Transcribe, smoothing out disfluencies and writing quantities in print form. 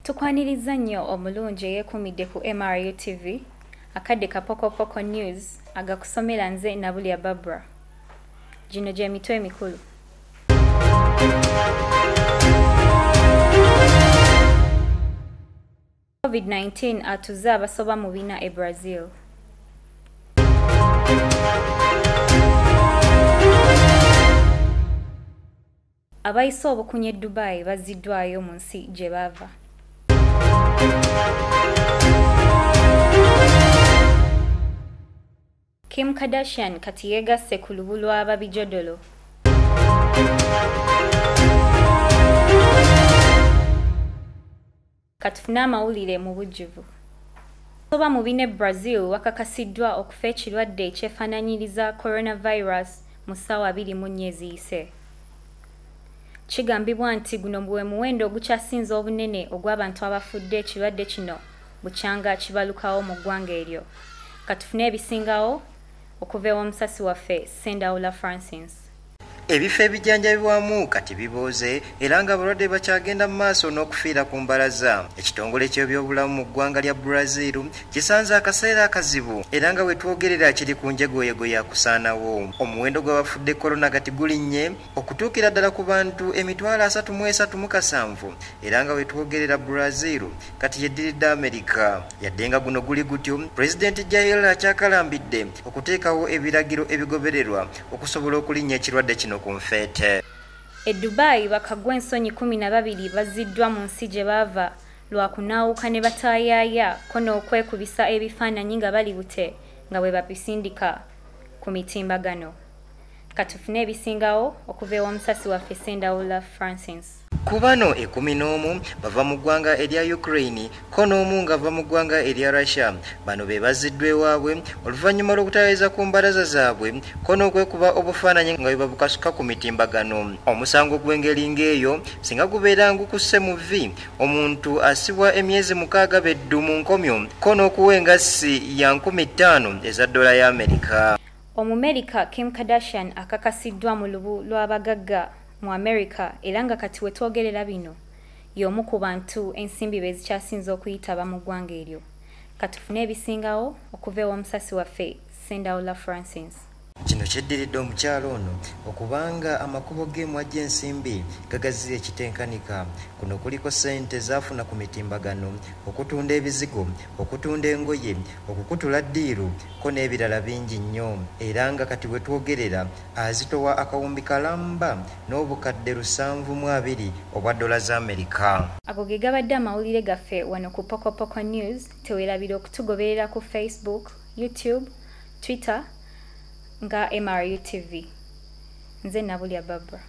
Tukwaniriza nnyo omulungi eyeekuumidde ku MRU TV, akadde ka Pokopoko News agakusomera nze Nabulya Barbara. Gino gy'emitwe emikulu. COVID-19 atuze abasoba mu 4 e Brazil. Abayise obukunye e Dubai bazziddwayo mu nsi gye baava. Kim Kardashian kati yeegasse ku lubu lw'ababijodolo. Katufune amawulire mu bujjuvu. Abasoba mu 4 e Brazil wakakasiddwa okufa ekirwadde ekyefaanaanyiriza coronavirus mu ssaawa 24 eziyise. Kigambibwa nti guno gwe muwendo ogukyasinze obunene ogw'abantu abafudde ekirwadde kino bukyanga kibalukawo mu ggwanga eryo. Katufune ebisingawo okuva ew'omusasi waffe Sendawula Francis. Ebifo ebijjanjabibwamu kati bibooze era ng'abalwadde bakyagenda mu maaso n'okufiira ku mbalaza. Ekitongole ky'ebyobulamu mu ggwanga lya Brazil kisanze akaseera akazibu era nga we twogerera kiri ku njegoyego ya kusaanawo. Omuwendo gw'abafudde korona kati gulinnye okutuukira ddala ku bantu 337,000 era nga we twogerera Brazil kati yeddiridde Amerika. Yadde nga guno guli gutyo, Pulezidenti Jair akyakalambidde okuteekawo ebiragiro ebigobererwa okusobola okulinnya ekirwadde kino ku nfeete. E Dubai bakagwa ensonyi 12 bazziddwa mu nsi gye baava lwa kunaawuka ne bataayaaya ko n'okwekubisa ebifaananyi nga bali bute nga bwe babisindika ku mitimbagano. Katufune ebisingawo okuva ew'omusasi waffe Sendawula Francis. Ku bano 11 bava mu ggwanga erya Ukraine ko n'omu ng'ava mu ggwanga erya Russia. Bano be bazziddwa ewaabwe oluvannyuma lw'okutayiriza ku mbalaza zaabwe ko n'okwekuba obufaananyi nga bwe babukasuka ku mitimbagano. Omusango gw'engeri ng'eyo singa gubeera ngukusse mu vvi, omuntu asibwa emyezi 6 beddu mu nkomyo ko n'okuwa engassi ya 5,000 eza dola ya Amerika. Omumerika Kim Kardashian akakasiddwa mu lubu lw'abagagga mu America era nga kati we twogerera bino y'omu ku bantu ensimbi be zikyasinze okuyitaba mu ggwanga eryo. Katufune ebisingawo okuva ew'omusasi waffe Sendawula Francis. Kino kyeddiridde omukyalo ono okubanga amakubo ge mwajja ensimbi gagazira ekitenkanika. Kuno kuliko ssente zaafuna ku mitimbagano, okutunda ebizigo, okutunda engoye, okukutula ddiiru ko n'ebirala bingi nnyo. Era nga kati we twogerera azitowa akawumbi kalamba n'obukadde 720 obwa dola za Amerika. Ago ge gabadde amawulire gaffe wano ku Pokopoko News. Teweerabira okutugoberera ku Facebook, YouTube, Twitter nga MRU TV. Nze Nabulya Barbara.